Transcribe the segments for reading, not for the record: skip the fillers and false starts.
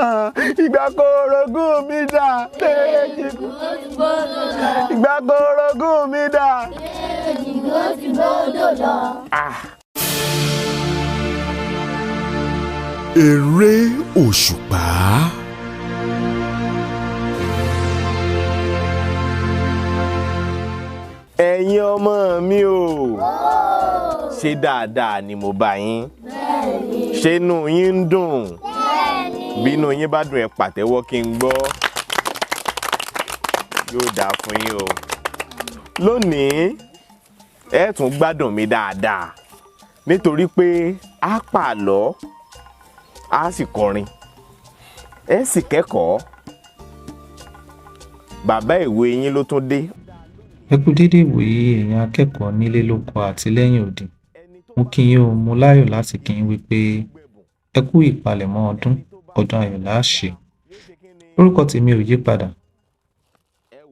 Ìgbà korogún mi dà déjì kú. Ìgbà korogún mi dà Déjì kó ti gbọ́dọ̀ lọ. Eré òṣùpá. Ẹ̀yin ọmọ mi o, ṣé dáadáa ni mo bá yín? Ṣé inú yín ń dùn? Bí inú yín bá dùn, ẹ pàtẹ́wọ́ kí n gbọ́. Yóò dáa fún yín o. Lónìí ẹ tún gbádùn mi dáadáa, nítorí pé a pàlọ́, a sì kọrin, ẹ sì kẹ́kọ̀ọ́. Bàbá ìwé yín ló tún dé. Ẹ kú déédéé ìwòyí, ẹ̀yin akẹ́kọ̀ọ́ nílé lóko àti lẹ́yìn odi. Mo kí yín o, mo láyọ̀ láti kí yín wípé ẹ kú ìpalẹ̀mọ́ ọdún, ọdún ayọ̀ là á ṣe. Orúkọ tèmi ò yí padà.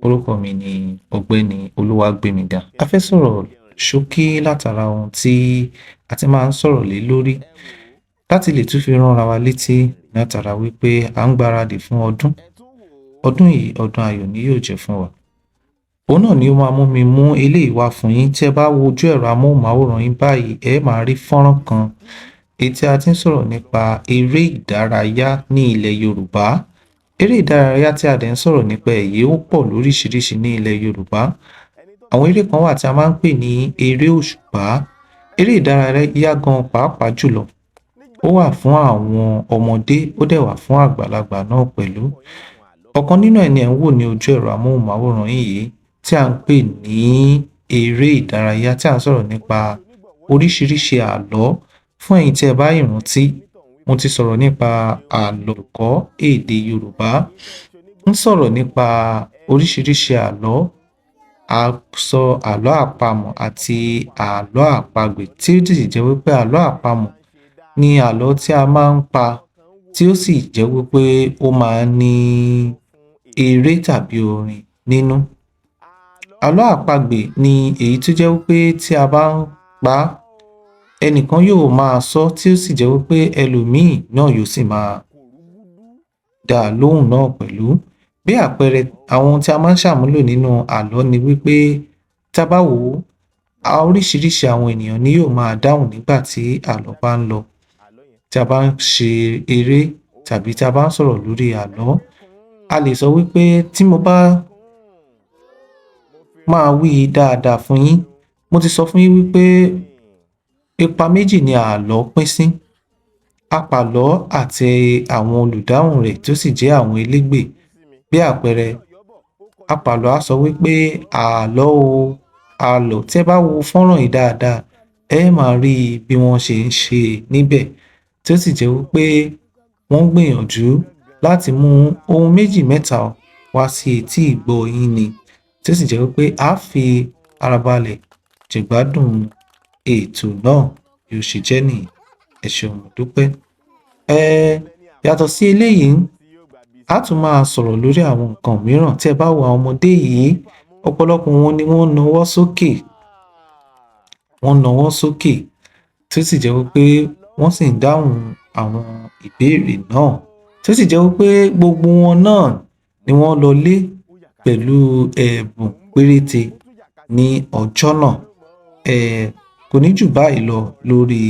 Orúkọ mi ni Ọ̀gbẹ́ni Olúwágbémiga. A fẹ́ sọ̀rọ̀ ṣókí látara ohun tí a ti máa ń sọ̀rọ̀ lé lórí láti lè tún fi ránra wa létí látara wípé à ń gbáradì fún ọdún. Ọdún yìí, ọdún ayọ̀ ni yóò jẹ́ fún wa. Òun náà ni ó máa mú mi mú eléyìí wá fún yín. Tí ẹ bá wo ojú ẹ̀rọ amóhùnmáwòrán yín báyìí, ẹ máa rí fọ́nrán kan èyí tí a ti ń sọ̀rọ̀ nípa eré ìdárayá ní ilẹ̀ Yorùbá. Eré ìdárayá tí a dẹ̀ ń sọ̀rọ̀ nípa èyí ó pọ̀ lóríṣiríṣi ní ilẹ̀ Yorùbá. Àwọn eré kan wà tí a máa ń pè ní eré òṣùpá. Eré ìdárayá gan pàápàá jùlọ. Ó wà fún àwọn ọmọdé, ó dẹ̀ wà fún àgbàlagbà náà pẹ̀lú. Ọ̀kan nínú ẹ̀ ni ẹ̀ ń wò ní ojú ẹ̀rọ amóhùnmáwòrán yín yìí tí à ń pè ní eré ìdárayá tí à ń sọ̀rọ̀ nípa oríṣiríṣi àlọ́. Fún ẹ̀yin tí ẹ bá ìrántí, mo ti sọ̀rọ̀ nípa àlọ́ èdè Yorùbá, ń sọ̀rọ̀ nípa oríṣiríṣi àlọ́. A sọ àlọ́ àpamọ̀ àti àlọ́ àpagbè, tí ó sì jẹ́ wípé àlọ́ àpamọ̀ ni àlọ́ tí a máa ń pa tí ó sì jẹ́ wípé ó máa ń ní eré tàbí orin nínú. Àlọ́ àpagbè ni èyí tó jẹ́ wípé tí a bá ń pa á, ẹnìkan yóò máa sọ tí ó sì jẹ́ wípé ẹlòmíì náà yóò sì máa dá a lóhùn náà pẹ̀lú. Bí àpẹẹrẹ, àwọn ohun tí a máa ń ṣàmúlò nínú àlọ́ ni wípé tí a bá wò ó, oríṣiríṣi àwọn ènìyàn ni yóò máa dáhùn nígbà tí àlọ́ bá ń lọ. Tí a bá ń ṣe eré tàbí tí a bá ń sọ̀rọ̀ lórí àlọ́, a lè sọ wípé tí mo bá máa wí dáadáa fún yín, mo ti sọ fún yín wípé ipa méjì ni àlọ́ pín sí. Apàlọ́ àti àwọn olùdáhùn rẹ̀ tó sì jẹ́ àwọn elégbè. Bí àpẹẹrẹ, apàlọ́ á sọ wípé àlọ́ o, àlọ́. Tí ẹ bá wo fọ́nrán yìí dáadáa, ẹ máa rí bí wọ́n ṣe ń ṣe níbẹ̀, tí ó sì jẹ́ wípé wọ́n ń gbìyànjú láti mú ohun méjì mẹ́ta wá sí etí ìgbọ́ yín ni, tí ó sì jẹ́ wípé a fi ara balẹ̀ jẹ̀gbádùn ètò náà bí ó ṣe jẹ́ nìyí. Ẹ ṣeun, mo dúpẹ́. Yàtọ̀ sí eléyìí, a tún máa sọ̀rọ̀ lórí àwọn nǹkan mìíràn. Tí ẹ bá wo àwọn ọmọdé yìí, ọ̀pọ̀lọpọ̀ wọn ni wọ́n nawọ́ sókè. Wọ́n nawọ́ sókè tí ó sì jẹ́ wípé wọ́n sì ń dáhùn àwọn ìbéèrè náà, tí ó sì jẹ́ wípé gbogbo wọn náà ni wọ́n lọlé pẹ̀lú ẹ̀bùn péréte ní ọjọ́ náà. Kò ní jù báyìí lọ lórí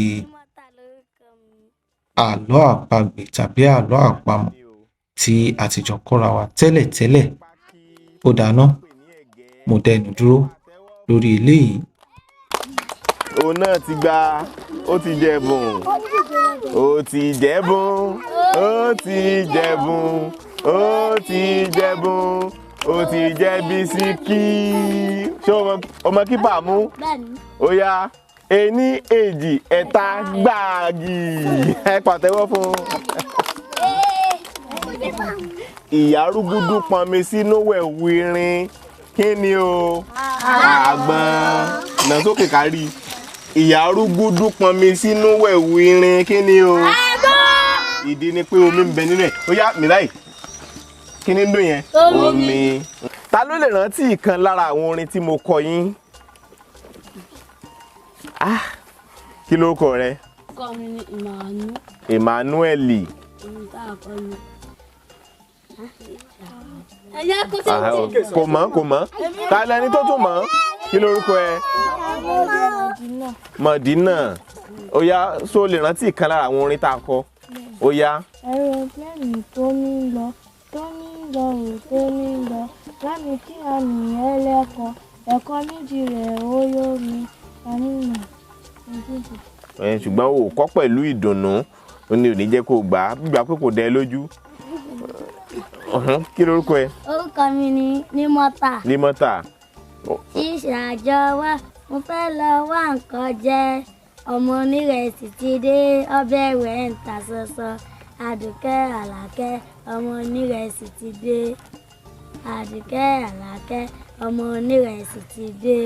àlọ́ àpagbè tàbí àlọ́ àpamọ̀ tí a ti jọ kọ́ra wa tẹ́lẹ̀tẹ́lẹ̀. Ó dáná, mo dẹnu dúró lórí eléyìí. Òun náà ti gba, ó ti jẹ̀bùn, ó ti jẹ̀bùn, ó ti jẹ̀bùn, ó ti jẹ̀bùn, ó ti jẹ bisikí. Ṣé o mọ kípà mú? Ó yá, ení, èjì, ẹ̀ta, gbáàgì. Ẹ pàtẹ́wọ́ fún un. Ìyá rúgúdú pọnmi sínú wẹ̀wù irin. Kí ni o? Àgbọn. Nà sókè kárí. Ìyá rúgúdú pọnmi sínú wẹ̀wù irin. Kí ni o? Àgbọn. Ìdí ni pé omi ń bẹ nínú ẹ̀. Ó yá, mi láì. Kí ni ń dùn yẹn? Omi. Ta ló lè rántí ìkan lára àwọn orin tí mo kọ yín? Kí lórúkọ rẹ? Orúkọ mi ni Emmanuel. Emmanuel. Orin tá a kọ ni Kò mọ̀, kò mọ̀. Ta lẹni tó tún mọ̀? Kí lorúkọ ẹ? Mọ̀dínà. Ó yá, ṣó lè rántí ìkan lára àwọn orin tá a kọ? Ó yá. Aeroplane tó mí lọ, tó mí lọ ò tó mí lọ, lámì kí àmì ẹlẹ́kọ̀ọ́, ẹ̀kọ́ méjì rẹ̀ ó yó mi, àmì ìdíje. Ṣùgbọ́n o kọ́ pẹ̀lú ìdùnnú, ó ní ò ní jẹ́ kó o gbà á, gbígbà pé kò dẹ lójú. Kí lorúkọ ẹ? Orúkọ mi ni Nímọ́tà. Nímọ́tà. Tíṣà jọ̀wọ́, mo fẹ́ lọ wá nǹkan jẹ. Ọmọ onírẹsì ti dé, ọbẹ̀ rẹ̀ ń ta ṣọṣọ. Àdùkẹ́ Àlàkẹ́, ọmọ onírẹsì ti dé. Àdùkẹ́ Àlàkẹ́, ọmọ onírẹsì ti dé.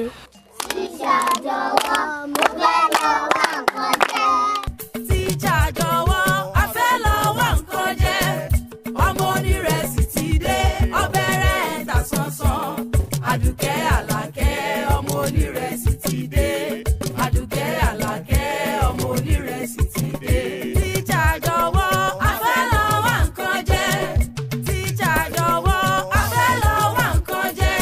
Tíṣà jọ̀wọ́, mo fẹ́ lọ wá nǹkan jẹ. Tíṣà jọ̀wọ́, a fẹ́ lọ wá nǹkan jẹ. Ọmọ onírẹsì ti dé, ọbẹ̀ rẹ̀ ń ta ṣánṣán. Àdùkẹ́ Àlàkẹ́, ọmọ onírẹsì ti dé. Àdùkẹ́ Àlàkẹ́, ọmọ onírẹsì ti dé. Tíṣà jọ̀wọ́, a fẹ́ lọ wá nǹkan jẹ. Tíṣà jọ̀wọ́, a fẹ́ lọ wá nǹkan jẹ.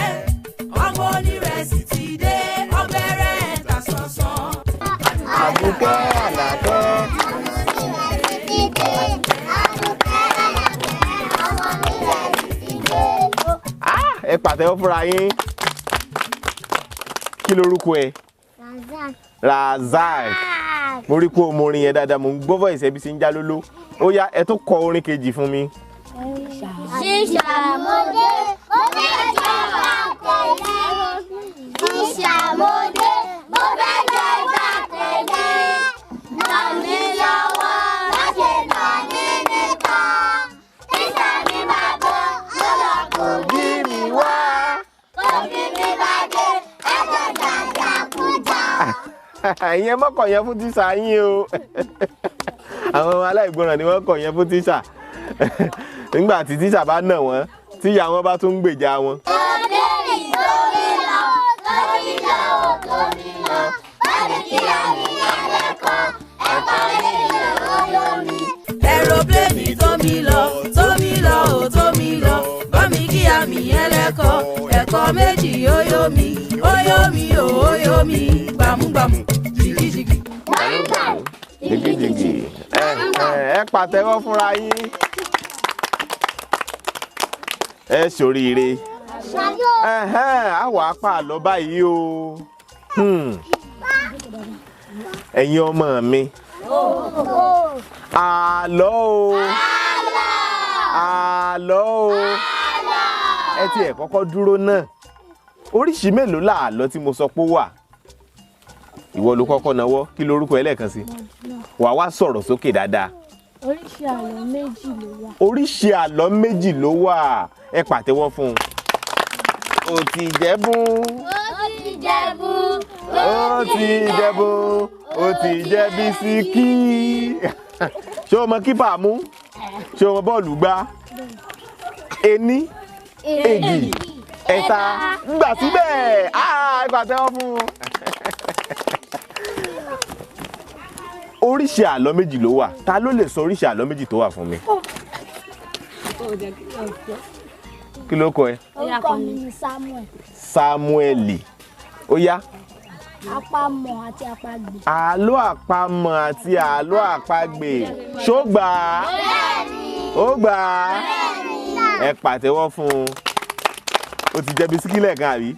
Ọmọ onírẹsì ti dé, ọbẹ̀ rẹ̀ ń ta ṣánṣán. Àdùkẹ́ Àlàkẹ́. Ọmọ onírẹsì ti dé. Àdùkẹ́ Àlàkẹ́, ọmọ onírẹsì ti dé. Ẹ pàtẹ́wọ́ fúnra yín. Kí lorúkọ ẹ? Razak. Razak. Mo rí kó o mọ orin yẹn dáadáa, mo ń gbọ́ voice ẹbí sí ń já lóló. Ó yá, ẹ tún kọ orin kejì fún mi. Tíṣà mo dé, mo fẹ́ jẹ gbàtẹ́lẹ̀. Tíṣà mo dé, mo fẹ́ jẹ gbàtẹ́lẹ̀. Nà mí lọ́wọ́, má ṣe nà mí nípa. Tíṣà mi máa bọ̀, mo lọ kò Bí mi wá. Kò bí mi bá dé, ẹ̀jẹ̀ jàjàkújà. Ìyẹn mọ́kọ̀ yẹn fún tíṣà yín o. Àwọn aláìgbọràn ni wọ́n kọ̀ yẹn fún tíṣà. Nígbà tí tíṣà bá nà wọ́n, tíyà wọn bá tún gbèjà wọn. Tómi tómi lọ, tómi lọ, tómi lọ. Bámi kí àmì ẹlẹ́kọ̀ọ́, ẹ̀kọ́ méjì ó yó mi. Aeroplane tó mi lọ, tó mi lọ, ò tó mi lọ. Bá mi kí àmì ẹlẹ́kọ̀ọ́, ẹ̀kọ́ méjì ó yó mi, ó yó mi, ó yó mi. Gbàmúgbàmù, jìgìjìgì. Jìgìjìgì. Ẹ pàtẹ́wọ́ fúnra yín. Ẹ ṣoríire. Á wà á pa àlọ́ báyìí o. Ẹ̀yin ọmọ mi. Àlọ́ o. Àlọ́ o. Ẹ ti ẹ̀ kọ́kọ́ dúró náà. Oríṣìí mélòó làálọ́ tí mo sọ pé ó wà? Ìwọ ló kọ́kọ́ nawọ́, kí lorúkọ ẹ lẹ́ẹ̀kan sí? Wà wá sọ̀rọ̀ sókè dáadáa. Oríṣi àlọ́ méjì ló wà. Oríṣi àlọ́ méjì ló wà. Ẹ pàtẹ́wọ́ fún un. Ó ti jẹ́bùn. Ó ti jẹ̀bùn. Ó ti jẹ́bùn. Ó ti jẹ́ bisikí. Ṣé o mọ kípà mú? Ṣé o mọ bọ́ọ̀lù gbá? Ení, èjì, ẹ̀ta, gbà síbẹ̀. Ẹ pàtẹ́wọ́ fún un. Oríṣi àlọ́ méjì ló wà. Ta ló lè sọ oríṣi àlọ́ méjì tó wà fún mi? Kí ló kọ ẹ? Orúkọ mi ni Samuel. Samueli. Ó yá. Àpamọ̀ àti àpagbè. Àlọ́ àpamọ̀ àti àlọ́ àpagbè. Ṣó gbà á? Ó gbà á? Ẹ pàtẹ́wọ́ fún un. Ó ti jẹ bisikí lẹ́ẹ̀kan àbí?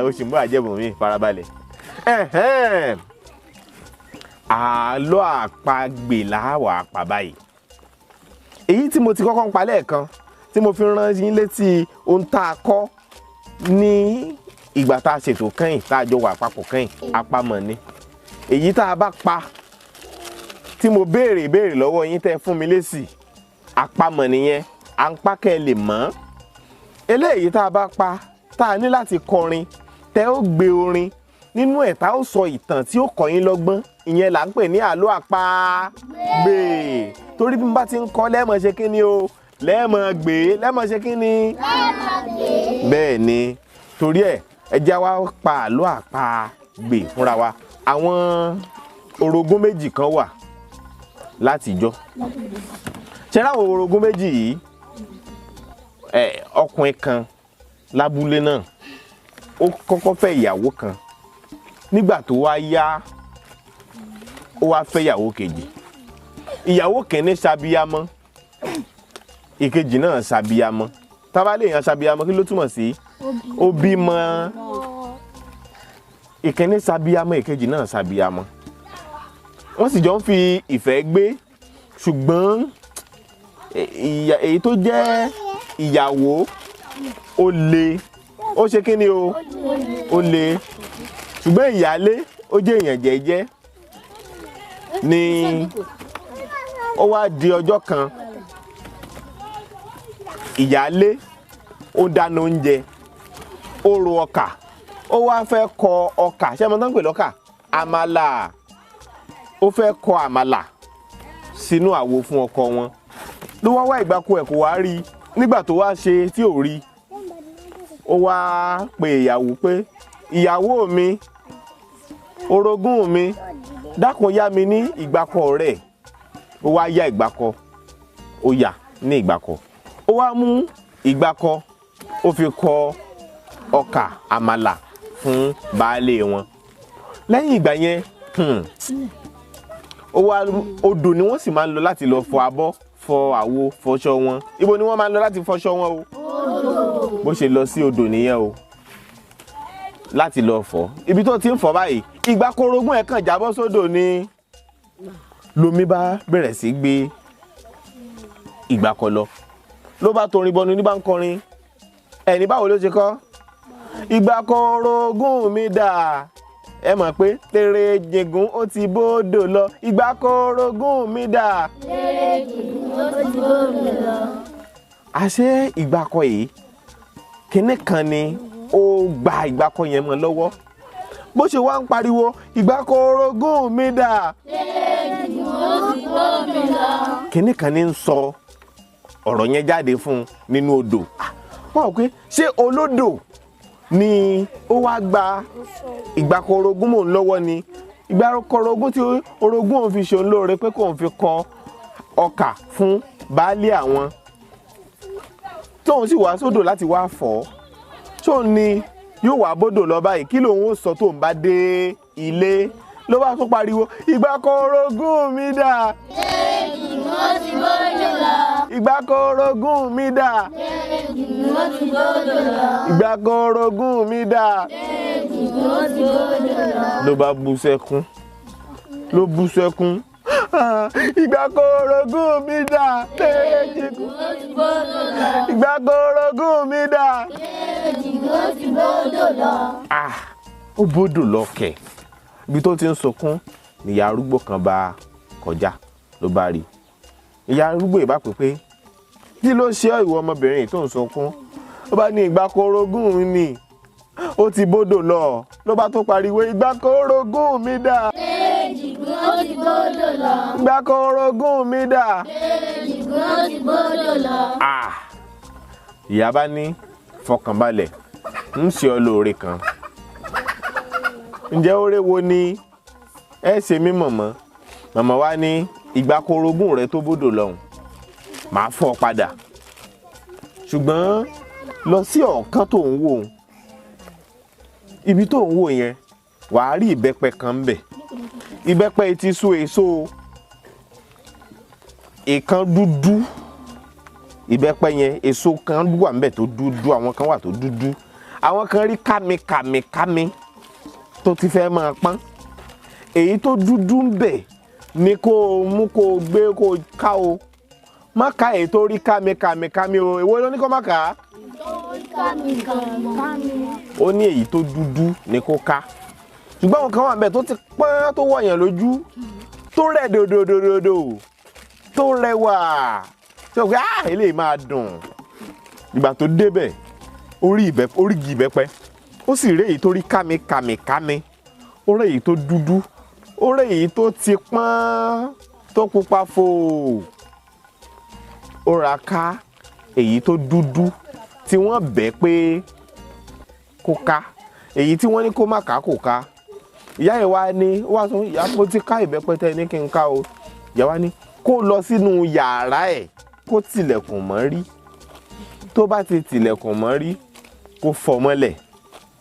Ó sì ń bọ́ àjẹbùn mi, farabalẹ̀. Àlọ́ àpagbè làwà pa báyìí. Èyí tí mo ti kọ́kọ́ ń pa lẹ́ẹ̀kan tí mo fi rán yín létí ohun tá a kọ́ ní ìgbà tá a ṣètò kẹ́yìn, tá a jọ wà papọ̀ kẹ́yìn, àpamọ̀ ni. Èyí tá a bá pa tí mo béèrè ìbéèrè lọ́wọ́ yín tẹ́ fún mi lésì, àpamọ̀ nìyẹn, à ń pa kẹ́ ẹ lè mọ̀. Eléyìí tá a bá pa tá a ní láti kọrin, tẹ́ ó gbé orin nínú ẹ̀, tá ó sọ ìtàn tí ó kọ́ yín lọ́gbọ́n, ìyẹn là ń pè ní àlọ́ àpagbè. Torí bí mo bá ti ń kọ́ lẹ́ẹ̀mọ̀ ṣe kí ni o, lẹ́ẹ̀mọ̀ gbé, lẹ́ẹ̀mọ̀ ṣe kí ni? Bẹ́ẹ̀ ni, torí ẹ̀ ẹ jẹ́ wá pa àlọ́ àpagbè fúnra wa. Àwọn orogún méjì kan wà látijọ́. Ṣé ráwọn orogún méjì yìí? Ọkùnrin kan lábúlé náà, ó kọ́kọ́ fẹ́ ìyàwó kan. Nígbà tó wá yá, ó wá fẹ́ ìyàwó kejì. Ìyàwó kìíní ṣabiyamọ, ìkejì náà ṣabiyamọ. Tá bá lè yan ṣabiyamọ, kí ló túmọ̀ sí? Ó bímọ. Ìkíní ṣabiyamọ, ìkejì náà ṣabiyamọ, wọ́n sì jọ ń fi ìfẹ́ gbé. Ṣùgbọ́n èyí tó jẹ́ ìyàwó, ó le, ó ṣe kí ni o, ó le. Ṣùgbọ́n ìyálé, ó jẹ́ èèyàn jẹ́jẹ́ ni. Ó wá di ọjọ́ kan, ìyálé ó dáná oúnjẹ, ó ro ọkà, ó wá fẹ́ kọ ọkà. Ṣé ẹ mọ̀ tán pè lọ́kà? Àmàlà. Ó fẹ́ kọ àmàlà sínú àwo fún ọkọ wọn. Ló wá wá ìgbáko ẹ̀, kò wá rí i. Nígbà tó wá ṣe tí ò rí i, ó wá pe ìyàwó pé, "Ìyàwó mi, orogún mi, dákun, yá mi ní ìgbákọ rẹ̀." Ó wá yá ìgbákọ, ó yá ní ìgbákọ, ó wá mú ìgbákọ, ó fi kọ ọkà àmàlà fún baálé wọn. Lẹ́yìn ìgbà yẹn, ó wá, odò ni wọ́n sì máa ń lọ láti lọ fọ abọ́, fọ àwo, fọṣọ wọn. Ibo ni wọ́n máa ń lọ láti fọṣọ wọn o? Bó ṣe lọ sí odò nìyẹn o láti lọ fọ. Ibi tó ti ń fọ báyìí, ìgbà korogún ẹ̀ kàn jábọ́ sódò ni. Lomi bá bẹ̀rẹ̀ sí gbé ìgbà kọ lọ. Ló bá torin bọnu, ní bá ń kọrin. Ẹni báwo ló ṣe kọ́? "Ìgbà korogún mi dà?" Ẹ mọ̀ pé tèrè jìngún, ó ti bódò lọ. "Ìgbà korogún mi dà?" Àṣé ìgbàkọ yìí, kinní kan ni ó gba ìgbàkọ yẹn mọ́ lọ́wọ́. Bó ṣe wá ń pariwo, "Ìgbàkọ orogún mi dà?" Kinní kan ní ń sọ ọ̀rọ̀ yẹn jáde fún un nínú odò. Ah, wọ́n rò pé ṣé olódò ni ó wá gba ìgbàkọ orogún mò ń lọ́wọ́ ni, ìgbàkọ orogún tí orogún òun fi ṣe òun lóore pé kóun fi kọ ọkà fún baálé àwọn, tóun sì wá sódò láti wá fọ̀ ọ́, tóun ni yóò wá bódò lọ báyìí? Kí lòun ó sọ tóun bá dé ilé? Ló bá tún pariwo, "Ìgbàkọ orogún mi dà? Ìgbàkọ orogún mi dà? Ìgbàkọ orogún mi dà?" Ló bá bú sẹ́kún, ló bú sẹ́kún. "Ah, ìgbàkọ orogún mi dà? Ìgbàkọ orogún mi dà?" Ah, ó bódò lọ kẹ̀. Ibi tó ti ń sunkún níyà arúgbó kan bá kọjá, ló bá rí i. Ìyá arúgbó yìí bá pè pé, "Kí ló ṣe ọ́, ìwọ ọmọbìnrin yìí tó ń sunkún?" Ó bá ní, "Ìgbàkọ orogún mi ó ti bódò lọ." Ló bá tó pariwo, "Ìgbàkọ orogún mi dà? Ìgbàkọ orogún mi dà?" Ah, ìyá bá ní, "Fọkànbalẹ̀, ń ṣe ọ lóore kan." "Ǹjẹ́ oore wo ni ẹ ṣe mí, mọ̀mọ́?" Màmá wa ní, "Ìgbàkọ orogún rẹ tó bódò lọ́hùn, màá fọ́ ọ padà. Ṣùgbọ́n lọ sí ọ̀kan tó ń wò ó, ibi tó ń wò yẹn, wàá rí ìbẹ́pẹ kan ń bẹ̀. Ìbẹ́pẹ yìí ti so èso ìkan dúdú. Ìbẹ́pẹ yẹn, èso kan wà ńbẹ̀ tó dúdú, àwọn kan wà tó dúdú, àwọn kan rí kámi kàmí kámi tó ti fẹ́ máa pọ́n. Èyí tó dúdú ń bẹ̀ ni kó o mú, kó o gbé, kó o ká o. Má ká èyí tó rí kámi kàmí kámi o." Èwo ló ní kó má ká? Ó ní èyí tó dúdú ni kó ká, ṣùgbọ́n àwọn kan wà ńbẹ̀ tó ti pọ́n, tó wọ̀nyàn lójú, tó rẹ̀ dòdòdòdòdò, tó rẹwà tí o pé, "Ah, eléyìí máa dùn." Ìgbà tó débẹ̀, orí igi ìbẹ́pẹ, ó sì rí èyí tó rí kámi kàmí kámi, ó rí èyí tó dúdú, ó rí èyí tó ti pọ́n, tó pupa fò. Ó ra ká èyí tó dúdú tí wọ́n bẹ̀ pé kó ká. Èyí tí wọ́n ní kó má ká, kò ká. Ìyá yẹn wá ní, ó wá sọ, "Ìyá, mo ti ká ìbẹ́pẹ tẹ́ ẹ ní kí n ká o." Ìyá wa ní kó lọ sínú yàrá ẹ̀, kó tilẹ̀kùn mọ́ rí. Tó bá ti tilẹ̀kùn mọ́ rí, kó fọ́ mọ́lẹ̀.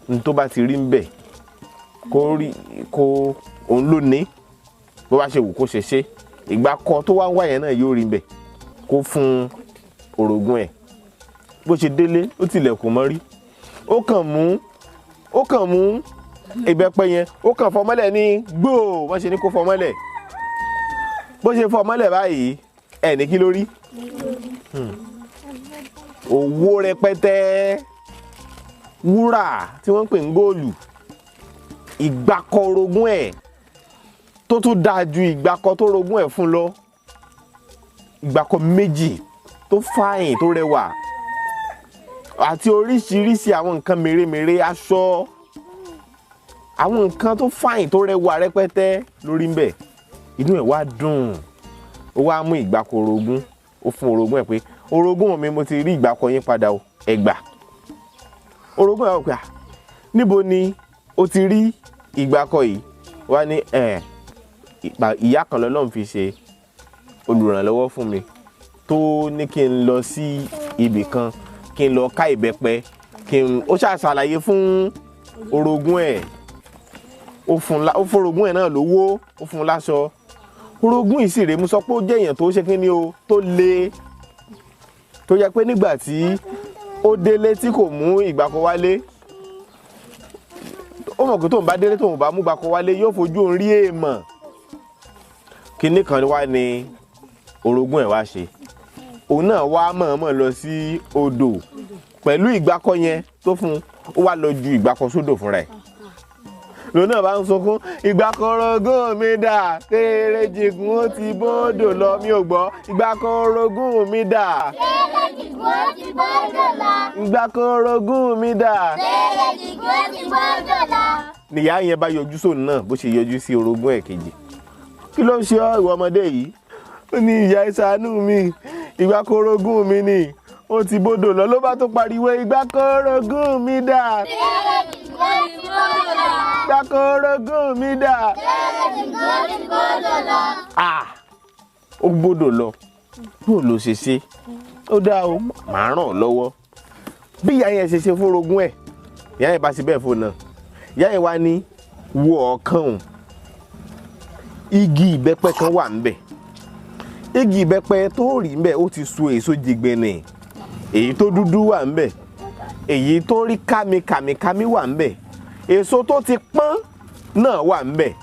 N tó bá ti rí ń bẹ̀, kó rí kó òun ló ní. Bó bá ṣe wù kó ṣe ṣe. Ìgbákọ tó wá ń wá yẹn náà yóò rí ń bẹ̀, kó fún orogún ẹ̀. Bó ṣe délé, ó tilẹ̀kùn mọ́ rí. Ó kàn mú ìbẹ́pẹ yẹn, ó kàn fọ́ mọ́lẹ̀ ní gbòò. Wọ́n ṣe ní kó fọ́ mọ́lẹ̀. Bó ṣe fọ́ mọ́lẹ̀ báyìí, ẹ̀ ní kí ló rí? Owó rẹpẹtẹ, wúrà tí wọ́n ń pè ní góòlù, ìgbákọ orogún ẹ̀ tó tún dáa ju ìgbákọ tó rogún ẹ̀ fún lọ, ìgbákọ méjì tó fáyìn tó rẹwà, àti oríṣiríṣi àwọn nǹkan mèremère, aṣọ, àwọn nǹkan tó fáyìn tó rẹwà rẹpẹtẹ lórí ń bẹ̀. Inú ẹ̀ wá dùn. Ó wá mú ìgbákọ orogún, ó fún orogún ẹ̀ pé orogún mi, mo ti rí ìgbákọ yín padà o, ẹ gbà. Orogún ẹ̀ wá pé, níbo ni o ti rí ìgbákọ yìí? Wá ní ìyá kan lọ́lọ́run fi ṣe olùrànlọ́wọ́ fún mi, tó ní kí n lọ sí ibì kan, kí n lọ ká ìbẹ́pẹ, kí n ó ṣàṣàlàyé fún orogún ẹ̀. Ó fún orogún ẹ̀ náà lówó, ó fún láṣọ. Orogún yìí sì rèé, mo sọ pé ó jẹ́ èèyàn tó ṣe kí ni o, tó le, tó yẹ pé nígbà tí ó délé tí kò mú ìgbákọ wálé, ó mọ̀ pé tóun bá délé tóun bá mú ìgbákọ wálé yóò fojú òun rí èèmọ̀. Kinní kan wá ní orogún ẹ̀ wá ṣe. Òun náà wá mọ̀ọ́mọ̀ lọ sí odò pẹ̀lú ìgbákọ yẹn tó fún un, ó wá lọ ju ìgbákọ sódò fúnra ẹ̀. Lòun náà bá ń sunkún, ìgbákọ orogún mi dà, kéré jìgún ó ti bódò lọ. Mi ò gbọ́. Ìgbákọ orogún mi dà, Kéré jìgún ó ti bódò lọ. Ìgbákọ orogún mi dà. Kéré jìgún ó ti bódò lọ. Nìyá yẹn bá yọjú sóun náà bó ṣe yọjú sí orogún ẹ̀ kejì. Kí ló ń ṣe ọ́ ìwọ ọmọdé yìí? Ó ní ìyá ẹ ṣàánú mi, ìgbákọ orogún mi ni ó ti bódò lọ. Ló bá tún pariwo, ìgbákọ orogún mi dà, Kéré jìgún ó ti bódò lọ. Ìgbákọ orogún mi dà. Kéré jìgún ó ti bódò lọ. Ah, ó gbódò lọ. Bó ló ṣe ṣe? Ó dáa o, màá ràn ọ́ lọ́wọ́. Bí ìyá yẹn ṣe ṣe fún orogún ẹ̀, ìyá yẹn bá ṣe bẹ́ẹ̀ fún náà. Ìyá yẹn wá ní wo ọ̀kan òun. Igi ìbẹ́pẹ kan wà ńbẹ̀. Igi ìbẹ́pẹ tó rí ńbẹ̀ ó ti so èso jìgbìnì. Èyí tó dúdú wà ńbẹ̀. Èyí tó rí kámikàmìkámí wà ńbẹ̀. Èso tó ti pọ́n náà wà ńbẹ̀.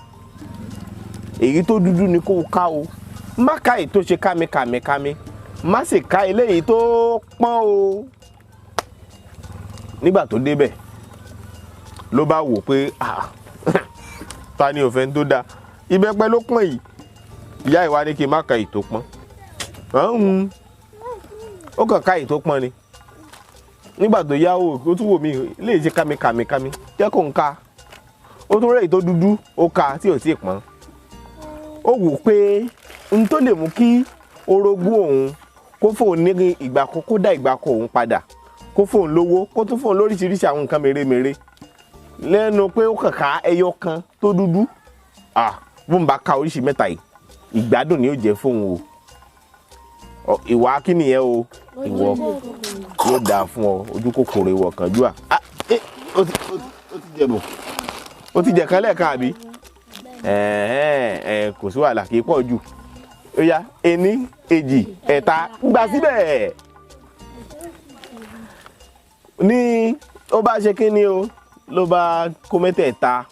Èyí tó dúdú ni kó ká o. Má ká èyí tó ṣe kámikàmìkámí. Má sì ká eléyìí tó pọ́n o. Nígbà tó débẹ̀ ló bá wò pé ta ni òfin tó dáa? Ìbẹ́pẹ ló pọ́n yìí. Ìyá ìwà ní kí n má ka èyí tó pọ́n. Ó kàn ká èyí tó pọ́n ni. Nígbà tó yá o, ó tún wò mí lè ṣe kámikàmìkámí, jẹ́ kó ń ka. Ó tún rẹ̀ èyí tó dúdú, ó ka tí ò tíì pọ́n. Ó wò pé n tó lè mú kí orogún òun kó fóun ní ìgbákọ, kó dá ìgbákọ òun padà, kó fóun lówó, kó tún fóun lóríṣiríṣi àwọn nǹkan mèremère lẹ́nu pé ó kàn ká ẹyọ kan tó dúdú. Bó ń bá ka oríṣi mẹ́ta yìí, ìgbádùn ni yóò jẹ́ fóun o. Ìwà kí nìyẹn o? Ìwọ yóò dáa fún ọ, ojú kòkòrò ìwọ kánjúà. Ó ti jẹ̀bù, ó ti jẹ̀ kan lẹ́ẹ̀kan àbí? Kò sí wàhálà, kì í pọ̀ jù. Ó yá, ení, èjì, ẹ̀ta, gbà síbẹ̀. Ní ó bá ṣe kí ni o, ló bá kó mẹ́tẹ̀ẹ̀ta,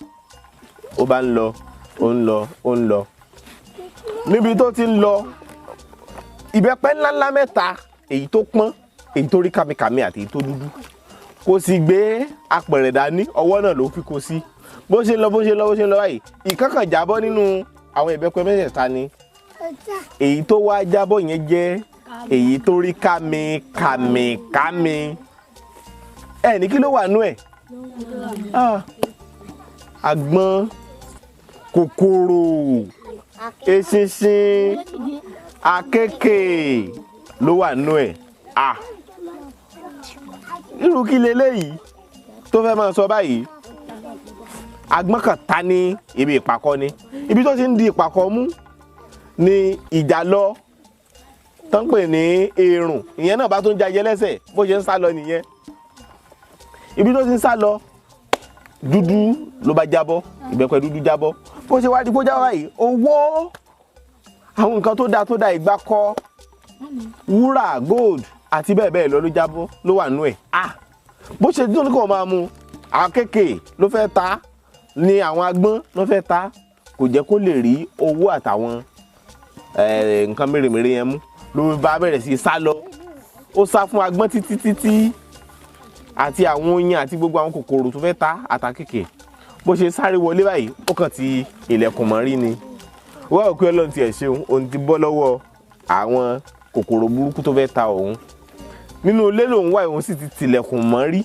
ó bá ń lọ, ó ń lọ, ó ń lọ. Níbi tó ti ń lọ, ìbẹ́pẹ ńláńlá mẹ́ta, èyí tó pọ́n, èyí tó rí kàmìkàmì àti èyí tó dúdú. Kò sì gbé apẹ̀rẹ̀ dání, ọwọ́ náà ló fi kó sí. Bó ṣe lọ, bó ṣe lọ, bó ṣe lọ báyìí, ìkan kan jábọ́ nínú àwọn ìbẹ́pẹ mẹ́tẹ̀ẹ̀ta ni. Èyí tó wá jábọ́ yẹn jẹ́ èyí tó rí kàmìkàmìkàmì. Ẹ ní kí ló wà nú ẹ̀? Àgbọn, kòkòrò, eṣinṣin, àkekèé ló wà nú ẹ̀. Irú kí leléyìí tó fẹ́ máa sọ báyìí? Àgbọn kan ta ní ibi ìpàkọ́ ni. Ibi tó ti ń di ìpàkọ́ mú ni ìjàlọ tó ń pè ní erùn, ìyẹn náà bá tún jajẹ lẹ́sẹ̀ bó ṣe ń sá lọ nìyẹn. Ibi tó ti ń sá lọ, dúdú ló bá jábọ́, ìbẹ́pẹ dúdú jábọ́. Bó ṣe wá di kó jábọ́ báyìí, owó àwọn nǹkan tó dáa tó dáa, ìgbà kọ́, wúrà, gold àti bẹ́ẹ̀ bẹ́ẹ̀ lọ ló jábọ́ ló wà nú ẹ̀. Ah, bó ṣe dún kò máa mu, àwọn kéèké ló fẹ́ ta ni, àwọn agbọ́n ló fẹ́ ta, kò jẹ́ kó lè rí owó àtàwọn nǹkan mèremère yẹn mú. Ló bá bẹ̀rẹ̀ sí í sá lọ, ó sá fún agbọ́n títí títí àti àwọn oyin àti gbogbo àwọn kòkòrò tó fẹ́ ta àtàkèké. Bó ṣe sáré wọlé báyìí, ó kàn ti ilẹ̀kùn mọ́rí ni. Wọ́n ò pé Ọlọ́run tiẹ̀ ṣeun, òun ti bọ́ lọ́wọ́ àwọn kòkòrò burúkú tó fẹ́ ta òun. Nínú ilé lòun wà, òun sì ti tilẹ̀kùn mọ́rí.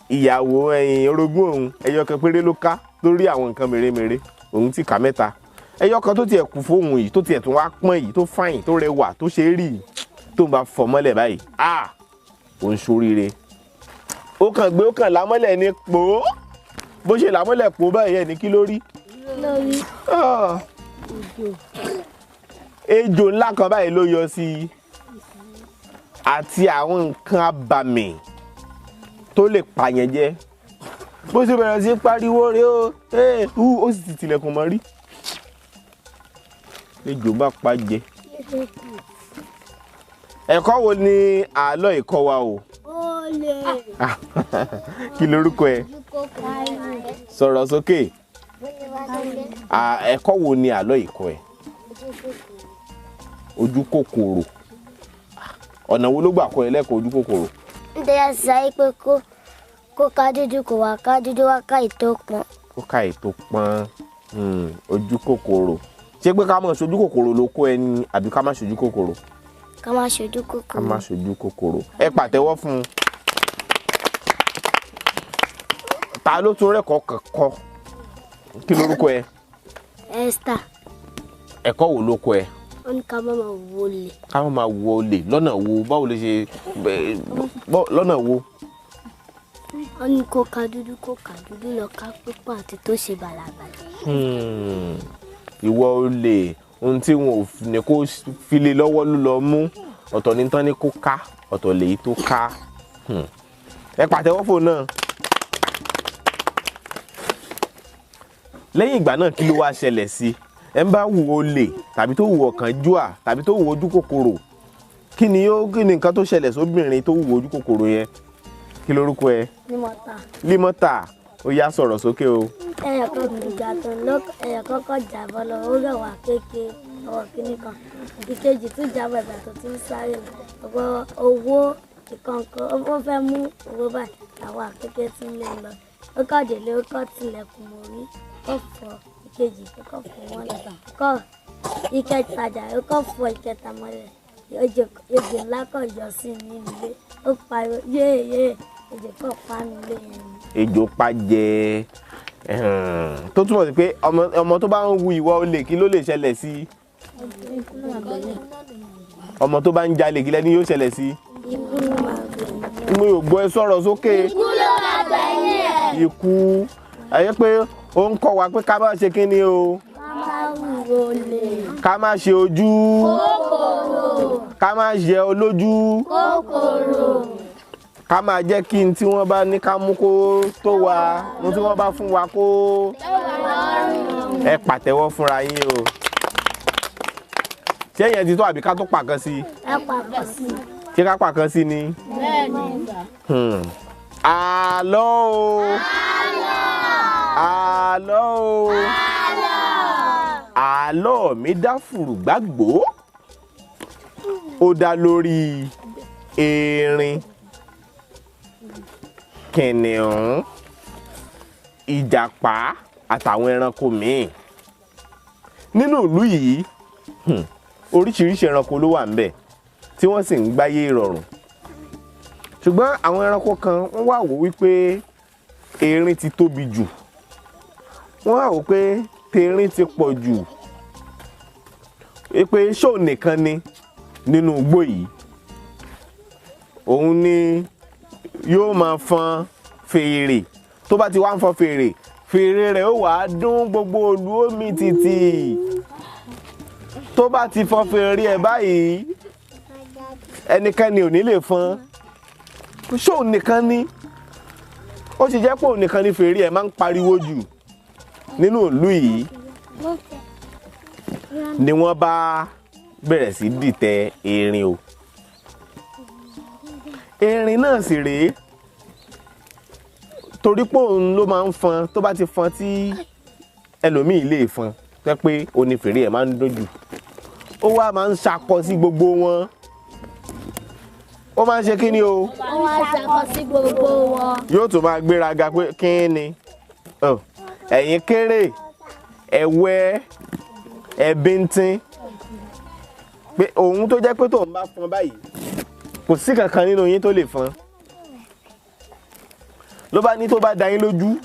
Ìyàwó ẹ̀yìn orogún òun ẹyọ kan péré ló ká lórí àwọn nǹkan mèremère, òun ti kà mẹ́ta. Ẹyọ kan tó tiẹ̀ kù fóun yìí, tó tiẹ̀ tún wá pọ́n yìí, tó fàyìn, tó rẹwà, tó ṣe é rí yìí, tó ń bá fọ́ mọ́lẹ̀ báyìí, ah, òun ṣoríire. Ó kàn gbé, ó kàn lámọ́lẹ̀ ní pò ó. Bó ṣe lámọ́lẹ̀ pò ó báyìí, ẹ̀ ní kí ló rí? Lórí. Ah. Ejò ńlá kan báyìí ló yọ sí i àti àwọn nǹkan abàmì tó lè pààyàn jẹ. Bó ṣe bẹ̀rẹ̀ sí pariwo rèé o, ee hu, ó sì ti tilẹ̀kùn mọ́ rí. Ejò bá pa jẹ. Ẹ̀kọ́ wo ni àlọ́ ìkọ́ wa o? Olè. Kí lorúkọ ẹ? Sọ̀rọ̀ sókè. Ẹ̀kọ́ wo ni àlọ́ ìkọ́ ẹ? Ojú kòkòrò. Ọ̀nà wo ló gbà kọ́ ẹ lẹ́kọ̀ọ́ ojú kòkòrò? Nítorí a sọ pé kó ká dúdú kò wá ká dúdú wá ká ètò pọ́n. Kó ká ètò pọ́n, ojú kòkòrò. Ṣé pé ká má ṣojú kòkòrò ló kó ẹni àbí ká má ṣojú kòkòrò? Ká má ṣojú kòkòrò. Ká má ṣojú kòkòrò. Ẹ pàtẹ́wọ́ fún un. Ta ló tún rẹ́kọ̀ọ́ kọ̀ọ̀kọ́? Kí lorúkọ ẹ? Esther. Ẹ̀kọ́ wo ló kọ́ ẹ? Ó ní ká má máa wọlé. Ká má máa wọlé lọ́nà wo? Báwo ló ṣe lọ́nà wo? Ó ní kó ka dúdú kó ka dúdú lọ ká pípọ́n àti tó ṣe bàlàbàlà. Ìwọ olè, ohun tí wọn ò ní kó file lọ́wọ́ ló lọ mú. Ọ̀tọ̀ ní tán ní kó ká, ọ̀tọ̀ lèyí tó ká. Ẹ pàtẹ́wọ́ fò náà. Lẹ́yìn ìgbà náà kí ló wá ṣẹlẹ̀ sí? Ẹ ń bá wù olè tàbí tó wù ọ̀kánjúà tàbí tó wù ojú kòkòrò, kí ni nǹkan tó ṣẹlẹ̀ sóbìnrin tó wù ojú kòkòrò yẹn? Kí lorúkọ ẹ? Límọ́tà. Límọ́tà, ó yá sọ̀rọ̀ sókè o. Ẹyọ kan ìjà tó ń lọ, ẹyọ kọ́kọ́ jábọ́ lọ, ó rẹ̀ wá kéèké ọwọ́ kínní kan. Ìkejì tún jábọ̀ ìgbà tó tún sáré lọ. Ọ̀pọ̀ owó ìkọ̀ǹkọ̀ ó fẹ́ mú owó báyìí, àwọn àkékè tún lé lọ. Ó kọ̀ délé, ó kọ̀ tilẹ̀kùn mórí, ó fọ́ ìkejì, ó kọ̀ fọ́ mọ́lẹ̀. Kọ́ ìkẹta jà, ó kọ̀ fọ́ ìkẹta mọ́lẹ̀. Ejò ńlá kọ̀ yọ sí mi nílé, ó pariwo yéè yéè, ejò kọ̀ pa mí lé yẹn ni. Ejò pa jẹ, tó túmọ̀ sí pé ọmọ tó bá ń wu ìwà olè kí ló lè ṣẹlẹ̀ sí? Ọmọ tó bá ń jalè kí lẹ́ni yóò ṣẹlẹ̀ sí? Ikú ló máa gbẹ̀yìn. Mo yóò gbọ́ ẹ sọ̀rọ̀ sókè. Ikú ló máa gbẹ̀yìn ẹ̀. Ikú. Ẹ pé ó ń kọ́ wa pé ká má ṣe kí ni o? Ká má wu olè. Ká má ṣe ojú. Kòkòrò. Ká má ṣe olójú. Kòkòrò. Ká máa jẹ́ kí n tí wọ́n bá ní ká mú kó tó wa, ohun tí wọ́n bá fún wa kó. Ẹ pàtẹ́wọ́ fúnra yín o. Ṣé èèyàn ti tó àbí ká tó pàkan sí i? Ẹ pàkan sí i. Ṣé ká pàkan sí ni? Bẹ́ẹ̀ni. Àlọ́ o. Àlọ́ o. Àlọ́ mi dá fùrùgbàgbó. Ó dá lórí erin, kìnìún, ìjàpá àtàwọn ẹranko míì. Nínú ìlú yìí, oríṣiríṣi ẹranko ló wà ńbẹ̀ tí wọ́n sì ń gbáyé ìrọ̀rùn. Ṣùgbọ́n àwọn ẹranko kan wọ́n wá wò wípé erin ti tóbi jù. Wọ́n wá wò pé terin ti pọ̀ jù. Wípé ṣó nìkan ni nínú igbó yìí. Òun ni yóò máa fọn fèrè. Tó bá ti wá ń fọn fèrè, fèrè rẹ̀ ó wàá dún gbogbo ìlú omi tìtì. Tó bá ti fọn fèrè ẹ̀ báyìí, Ẹnikẹ́ni ò ní lè fọn. Ṣóun nìkan ni? Ó sì jẹ́ pé òun nìkan ni fèrè ẹ̀ máa ń pariwo jù nínú ìlú yìí. Ni wọ́n bá bẹ̀rẹ̀ sí dìtẹ̀ erin o. Erin náà sì rèé, torí pé òun ló máa ń fọn, tó bá ti fọn tí ẹlòmíì lè fọn, tẹ́ pé òun ni fèrè ẹ̀ máa ń dún jù. Ó wá máa ń ṣakọ sí gbogbo wọn. Ó máa ń ṣe kí ni o? Ó máa ń ṣakọ sí gbogbo wọn. Yóò tún máa gbéraga pé kí ni? Ẹ̀yin kéré, ẹ̀wẹ́, ẹ̀bíntín. Pé òun tó jẹ́ pé tóun bá fọn báyìí, kò sí kankan nínú yín tó lè fọn. Ló bá ní tó bá da yín lójú,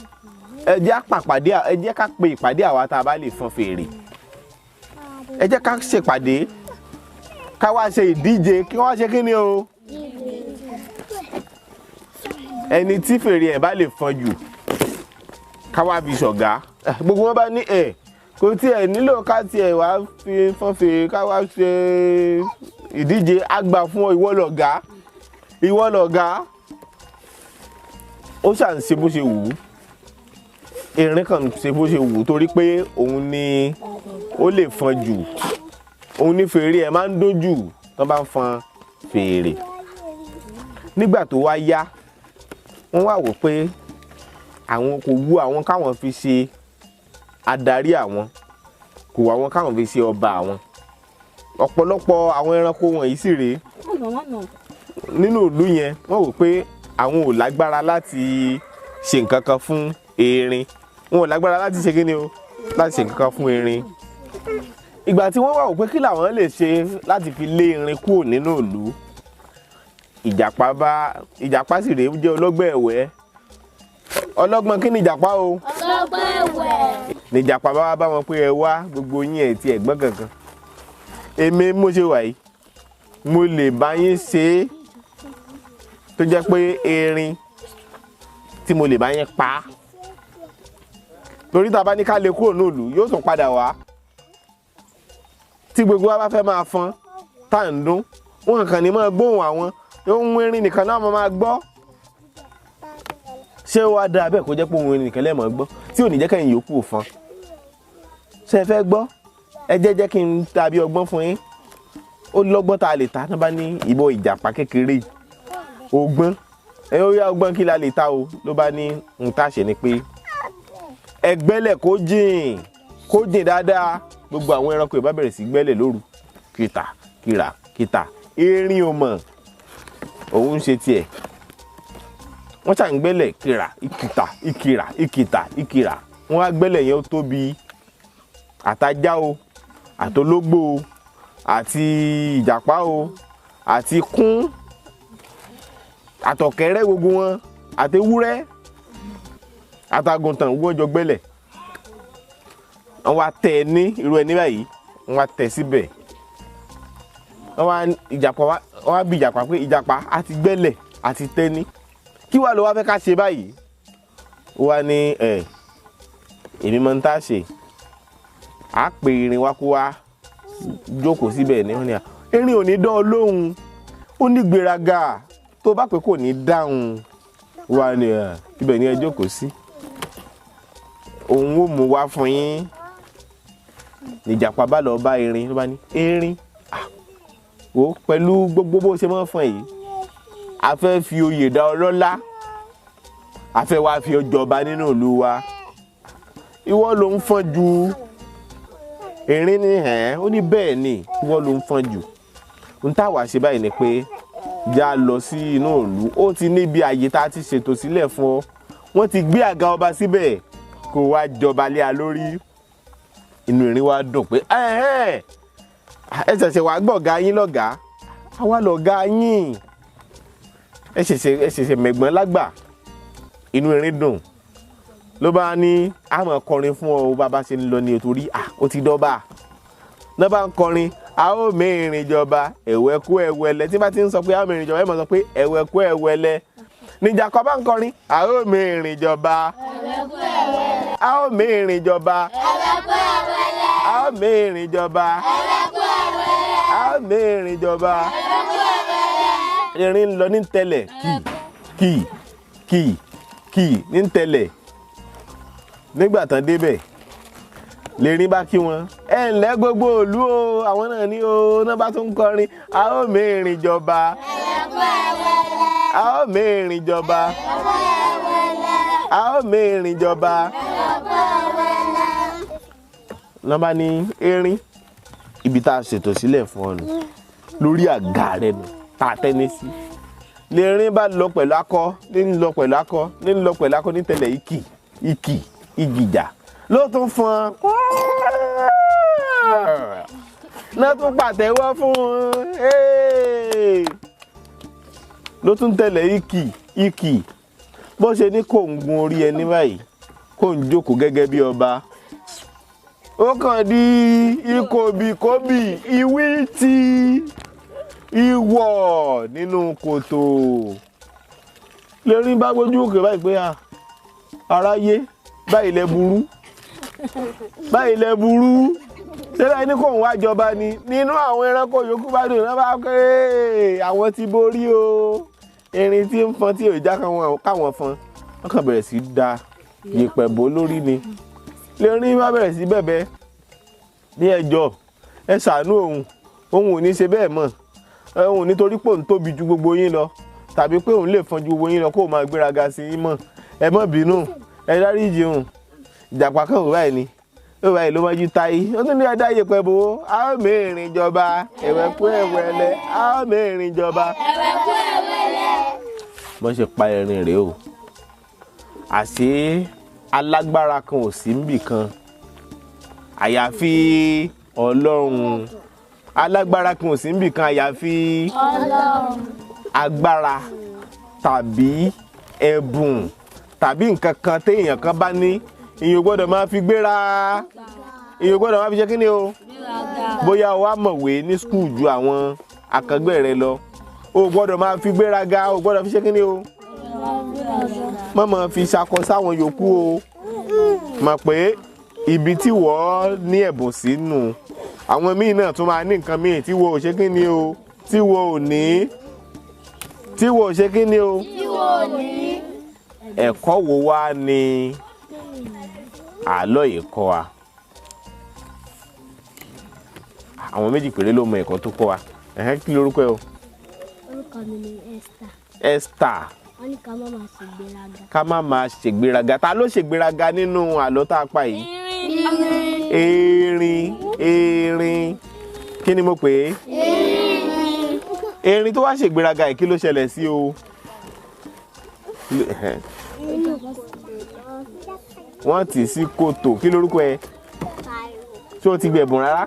ẹ jẹ́ pàpàdé, ẹ jẹ́ ká pe ìpàdé àwa tá a bá lè fọn fèrè. Ẹ jẹ́ ká ṣèpàdé, ká wá ṣe ìdíje, kí wọ́n ṣe kí ni o? Ẹni tí fèrè ẹ̀ bá lè fọn jù, ká wá fi ṣọ̀gá. Gbogbo wọn bá ní ẹ̀ kò tiẹ̀ nílò ká tiẹ̀ wá fi fọn fèrè, ká wá ṣe ìdíje, á gbà fún ọ, ìwọ lọ̀gá, ìwọ lọ̀gá. Ó ṣà ń ṣe bó ṣe wù ú. Erin kan ṣe bó ṣe wù ú torí pé òun ni ó lè fọn jù, òun ní fèrè ẹ̀ máa ń dún jù tán bá ń fọn fèrè. Nígbà tó wá yá, wọ́n wá wò pé àwọn kò wù àwọn káwọn fi ṣe adarí àwọn, kò wù àwọn káwọn fi ṣe ọba àwọn. Ọ̀pọ̀lọpọ̀ àwọn ẹranko wọ̀nyí sì rèé nínú ìlú yẹn, wọ́n wò pé àwọn ò lágbára láti ṣe nǹkan kan fún erin. Wọn ò lágbára láti ṣe kíni o, láti ṣe nǹkan kan fún erin. Ìgbà tí wọ́n wá wò pé kí làwọn lè ṣe láti fi lé erin kúrò nínú ìlú, ìjàpá sì rèé jẹ́ ọlọ́gbọ́n ẹ̀wẹ́. Ọlọ́gbọ́n kí ni ìjàpá o? Ọlọ́gbọ́n ẹ̀wẹ́. Ni ìjàpá bá wá bá wọn pé ẹ wá, gbogbo yín ẹ̀ tí ẹ̀ gbọ́n kankan. Èmi mo ṣe wà yìí, mo lè bá yín ṣe é tó jẹ́ pé erin tí mo lè bá yín pa á. Torí tá a bá ní ká lè kúrò ní ìlú, yóò tún padà wá. Tí gbogbo wa bá fẹ́ máa fọn, tá à ń dún, wọn kàn ní máa gbóhùn àwọn, ohun erin nìkan náà máa gbọ́. Ṣé ó wá dáa bẹ́ẹ̀ kó jẹ́ pé ohun erin nìkan lẹ́ẹ̀ máa gbọ́, tí ò ní jẹ́ kẹ́yìn yòókù ò fọn? Ṣé ẹ fẹ́ gbọ́? Ẹ jẹ́ kí n tàbí ọgbọ́n fún yín. Ó lọ́gbọ́n tá a lè ta, tán bá ní ìbọn ìjàpá kékeré yìí. Ọgbọ́n, ẹ ó yá ọgbọ́n kí la lè ta o? Ló bá ní n tá ṣe ni pé ẹ gbẹ́lẹ̀ kó jìn, kó jìn dáadáa. Gbogbo àwọn ẹranko ìbá bẹ̀rẹ̀ sí gbẹ́lẹ̀ lóru. Kìtà, kìrà, kìtà. Erin ò mọ̀, òun ń ṣe tiẹ̀. Wọ́n ṣà ń gbẹ́lẹ̀ kìrà, ìkìtà, ìkìrà, ìkìtà, ìkìrà. Wọ́n á gbẹ́lẹ̀ yẹn ó tóbi. Àtajá o, àtológbò o, àti ìjàpá o, àti kún, àtọ̀kẹ́rẹ́ gbogbo wọn, àtewúrẹ́, àtàgùntàn, wọ́n jọ gbẹ́lẹ̀. Wọ́n wá tẹ̀ ní irú ẹni báyìí, wọ́n wá tẹ̀ síbẹ̀. Wọ́n wá ìjàpá wá, wọ́n wá bí ìjàpá pé ìjàpá á ti gbẹ́lẹ̀, á ti tẹ́ ní. Kí wá ló wá fẹ́ ká ṣe báyìí? Ó wá ní ẹ̀, èmi mọ̀ ń tá ṣe. Á pe erin wá kó wá jókòó síbẹ̀ ní wọ́n ní à. Erin ò ní dán ọ lóhùn, ó ní gbéraga, tó bá pé kò ní dáhùn. Ó wá ní ẹ̀, ibẹ̀ ni ẹ jókòó sí. Òun ó mú wá fún yín. Ìjàpá bá lọ bá erin, ló bá ní erin, wò pẹ̀lú gbogbo bó ṣe máa ń fọn yìí, a fẹ́ fi oyè dá ọ lọ́lá, a fẹ́ wá fi ọ jọba nínú ìlú wa. Ìwọ ló ń fọn ju. Erin ní hẹ́n, ó ní bẹ́ẹ̀ ni, ìwọ ló ń fọn jù. N tá wàá ṣe báyìí ni pé já lọ sí inú ìlú, ó ti níbi àyè tá a ti ṣètò sílẹ̀ fún ọ. Wọ́n ti gbé àga ọba síbẹ̀, kó wá jọba lé a lórí. Inú erin wa dùn pé ẹ̀hẹ́n, ẹ ṣẹ̀ṣẹ̀ wá gbọ̀gá yín lọ́gàá, àwa lọ̀gá yín. Ẹ ṣẹ̀ṣẹ̀ mẹ̀gbọ́n lágbà. Inú erin dùn. Ló bá ní a máa kọrin fún ọ bá bá ṣe ń lọ ní torí à ó ti dọ́ba. Ló bá ń kọrin, a ó mẹ́rin jọba, ẹ̀wẹ̀ kú ẹ̀wẹ̀lẹ̀. Tí bá ti ń sọ pé a ó mẹ́rin jọba, ẹ máa sọ pé ẹ̀wẹ̀ kú ẹ̀wẹ̀lẹ̀. Níjàkọ́ bá ń kọrin, a ó mẹ́rin jọba, a ó mẹ́rin jọba, a ó mẹ́rin jọba, a ó mẹ́rin jọba. Erin ń lọ ní tẹ̀lẹ̀ kì kì kì kì ní tẹ̀lẹ̀. Nígbà tán débẹ̀, lẹ́rìn bá kí wọn, ẹ ǹlẹ́ gbogbo ìlú o, àwọn náà ní o, náà bá tún kọrin, a ó mẹ́rin jọba, a ó mẹ́rin jọba, a ó mẹ́rin jọba. Lọ́n bá ní erin, ibi tá a ṣètò sílẹ̀ fún ọ nù lórí àga rẹ nù tá a tẹ́ni sí. Lẹ́rìn bá lọ pẹ̀lú akọ, ní ń lọ pẹ̀lú akọ, ní ń lọ pẹ̀lú akọ, ní tẹ̀lẹ̀ ìkì ìkì ìgìjà ló tún fọn, ló tún pàtẹ́wọ́ fún un, ló tún tẹ̀lẹ̀ ìkì ìkì. Bó ṣe ní kò ń gun orí ẹni báyìí, kò ń jókòó gẹ́gẹ́ bí ọba, ó kàn di ikòbíkòbí ìwí tí ìwọ̀ nínú kòtò. Lórí bá gbójú òkè báyìí pé aráyé, báyìí lẹ burú, báyìí lẹ burú, ṣé báyìí ní kò ń wá jọba ni? Nínú àwọn ẹranko yòókù bá dùn náà bá pé àwọn ti borí o, erin tí ń fọn tí ò já káwọn fọn, wọ́n kàn bẹ̀rẹ̀ sí da yèpẹ̀ bò lórí ni. Lórí bá bẹ̀rẹ̀ sí bẹ̀bẹ̀ ní ẹjọ́, ẹ ṣàánú òun, òun ò ní ṣe bẹ́ẹ̀ mọ́, òun nítorí pé òun tóbi ju gbogbo yín lọ, tàbí pé òun lè fọn ju gbogbo yín lọ, kó o máa gbéraga sí yín mọ́, ẹ má bínú, ẹ dáríjì òun. Ìjàpá kan ò báyìí ni ó báyìí ló máa ju táyé, ó tún ní ẹ̀dá yèpẹ̀ bò ó, a ó mẹ́rin jọba, ẹ̀wẹ̀ kú ẹ̀wẹ̀lẹ̀, a ó mẹ́rin jọba, ẹ̀wẹ̀ kú ẹ̀wẹ̀lẹ̀. Bọ́n ṣe pa erin rèé o. Àṣé alágbára kan ò sí níbì kan àyàfi Ọlọ́run. Alágbára kan ò sí níbì kan àyàfi Ọlọ́run. Agbára tàbí ẹ̀bùn tàbí nǹkan kan téèyàn kan bá ní, èèyàn gbọ́dọ̀ máa fi gbéra, èèyàn gbọ́dọ̀ máa fi ṣe kíni o. Bóyá o wá mọ̀wé ní skul ju àwọn akẹgbẹ́ rẹ lọ, o gbọ́dọ̀ máa fi gbéraga, o gbọ́dọ̀ fi ṣe kíni o, má máa fi ṣakọ sáwọn yòókù o. Mọ̀ pé ibi tí wọ́n ní ẹ̀bùn sínú, àwọn míì náà tún máa ní nǹkan míì tí wọ́n ò ṣe kíni o, tí wọ́n ò ní, tí wọ́n ò ṣe kíni o. Tí wọ́n ò ní. Ẹ̀kọ́ wo wá ni àlọ́ yìí kọ́ wa? Àwọn méjì péré ló mọ ẹ̀kọ́ tó kọ́ wa. Ẹ̀hẹ́n, kí lorúkọ ẹ o? Orúkọ mi ni Esther. Esther. Wọ́n ní ká má máa ṣègbéraga. Ká má máa ṣègbéraga. Ta ló ṣègbéraga nínú àlọ́ tá a pa yìí? Erin. Erin. Kí ni mo pè é? Erin. Erin tó wá ṣègbéraga yìí, kí ló ṣẹlẹ̀ sí o? Wọ́n tì sí kòtò. Kí lorúkọ ẹ? Ṣé o ti gbẹ̀bùn rárá?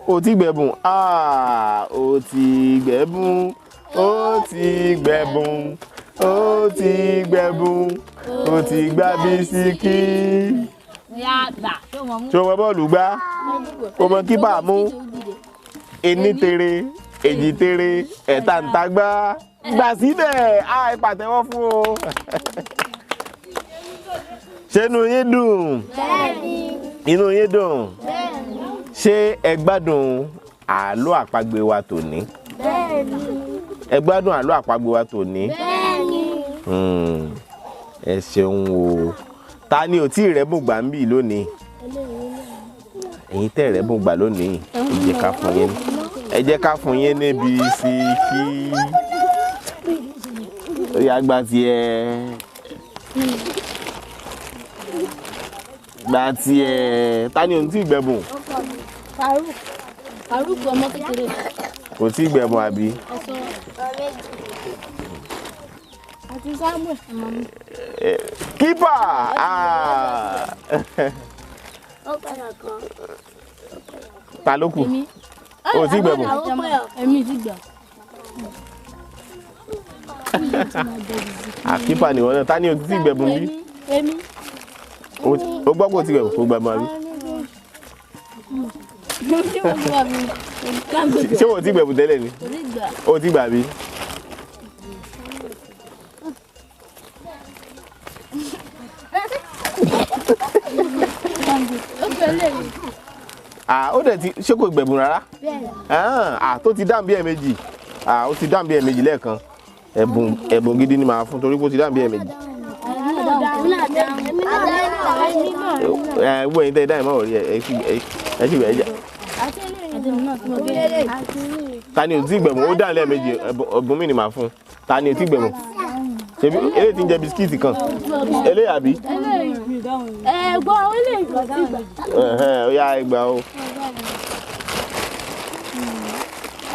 O ti gbẹ̀bùn. O ti gbẹ̀bùn. O ti gbẹ̀bùn. O ti gbẹ̀bùn. O ti gba bisikí. Ṣé o mọ bọ́ọ̀lù gbá? O mọ kípà mú? Ení tere, èjì tere, ẹ̀ta ń ta gbá. Gbà síbẹ̀, á ẹ pàtẹ́wọ́ fún o. Ṣé inú yín dùn? Bẹ́ẹ̀ni. Inú yín dùn? Bẹ́ẹ̀ni. Ṣé ẹ gbádùn àlọ́ àpagbè wa tòní? Bẹ́ẹ̀ni. Ẹ gbádùn àlọ́ àpagbè wa tòní? Bẹ́ẹ̀ni. Ẹ ṣeun o. Ta ni ò tí ì rẹ́bùn gbà ń bì lónìí? Ẹ̀yin tẹ́ rẹ́bùn gbà lónìí, ẹ jẹ́ ká fún yín. Ẹ jẹ́ ká fún yín ní bisikí. Ó yá, gba tiẹ̀. Gba tiẹ̀. Ta ni ò tí ì gbẹ̀bùn? Faruk. Faruk ọmọ kékeré. Kò tí ì gbẹ̀bùn àbí? Àti Samuel. Kípà! Ó padà kan. Ta ló kù? O tí gbẹ̀bùn? Èmi ti gbà. Kípà nìwọ náà. Ta ni o tí gbẹ̀bùn bí? Èmi. O gbọ́ pé o ti gbẹ̀bùn, kò gbẹ̀bùn àbí? Ṣé o ti gbẹ̀bùn tẹ́lẹ̀ ni? O ti gbà bí? Ó dẹ̀ ti ṣé kò gbẹ̀bùn rárá? Tó ti dáhùn bí ẹ̀ẹ̀mejì, Ó ti dáhùn bí ẹ̀ẹ̀mejì lẹ́ẹ̀kan. Ẹ̀bùn gidi ni màá fún torí pé ó ti dáhùn bí ẹ̀ẹ̀mejì. Ẹ wọ ẹ̀yin tẹ́ ẹ dáhùn mọ́ rí ẹ ẹ sì ẹ jẹ. Ta ni ò tí gbẹ̀bùn? Ó dáhùn lẹ́ẹ̀mejì, ẹ̀bùn mi ni màá fún. Ta ni ò tí gbẹ̀bùn? Ṣebí eléyìí ti ń jẹ bisikíìtì kan. Eléyìí àbí? Ẹ̀gbọ́n eléyìí kò tí gbà. Ó yá ẹ gbà o.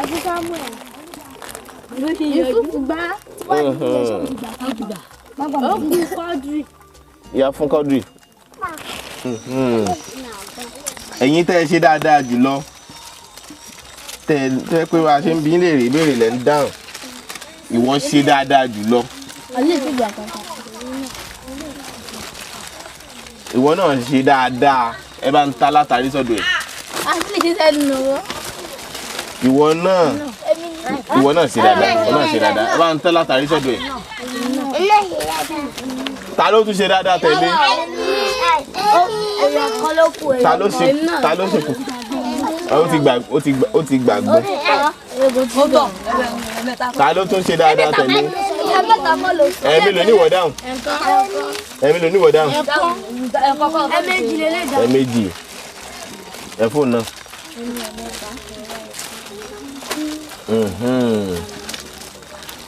Àti Samuel. Yusuf gbá. Ó kú Quadri. Ìyá fún Quadri. Ẹ̀yin tẹ́ ẹ ṣe dáadáa jùlọ, tẹ́ ẹ pé wàá ṣe ń bí léèrè ìbéèrè lẹ́ ń dáhùn, ìwọ ṣe dáadáa jùlọ. Ìwọ náà ṣe dáadáa, ẹ bá ń ta látàrí sọ́dọ̀ ẹ̀. Ìwọ náà ṣe dáadáa, ìwọ náà ṣe dáadáa, ẹ bá ń ta látàrí sọ́dọ̀ ẹ̀. Ta ló tún ṣe dáadáa tẹ̀lé? Ta ló ṣe kù? Ó ti gbàgbé. Ta ló tún ṣe dáadáa tẹ̀lé? Ẹ̀mí ló ní ìwọ dáhùn. Ẹ̀mí ló ní ìwọ dáhùn. Ẹ̀mejì. Ẹ̀fọ́ náà.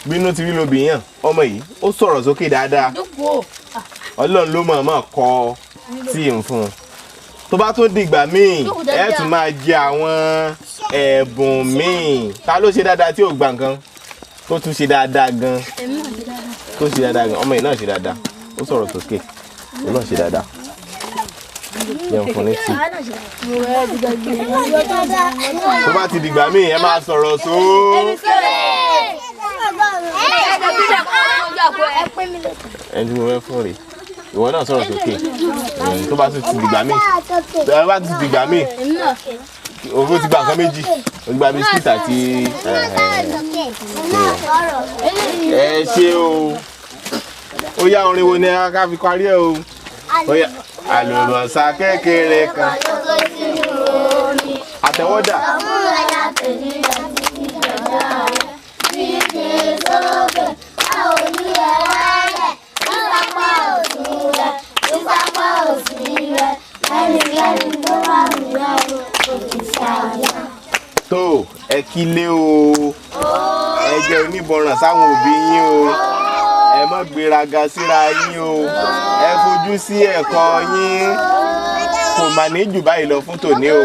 Bínú ti rí lóbi yàn, ọmọ yìí ó sọ̀rọ̀ sókè dáadáa. Ọlọ́run ló mọ̀ọ́mọ̀ kọ tí ń fún un. Tó bá tún dìgbà míì, ẹ tún máa jẹ àwọn ẹ̀bùn míì. Ta ló ṣe dáadáa tí ò gba nǹkan? Tó tún ṣe dáadáa gan. Tó ṣe dáadáa gan. Ọmọ yìí náà ṣe dáadáa. Ó sọ̀rọ̀ sókè. Ó náà ṣe dáadáa. Jẹun fún ní tí. Tó bá ti dìgbà míì, ẹ máa sọ̀rọ̀ sóó. Ẹni tí mo fẹ́ fún rèé. Ìwọ náà sọ̀rọ̀ sókè. Tó bá tún ti dìgbà míì, tó bá tún ti dìgbà míì, òfin ti gba nǹkan méjì, ó gba bisikíìtì àti ẹ ṣé o. Ó yá, orin wo ni ká fi parí ẹ o? Ó yá, àlùbọ́sà kékeré kan. Àtẹ̀wọ́dà. Tó ẹ kílé o, ẹ jẹ́ oníbọràn sáwọn òbí yín o, ẹ má gbéraga síra yín o, ẹ fojú sí ẹ̀kọ́ yín, kò mà ní jù báyìí lọ fún tòní o.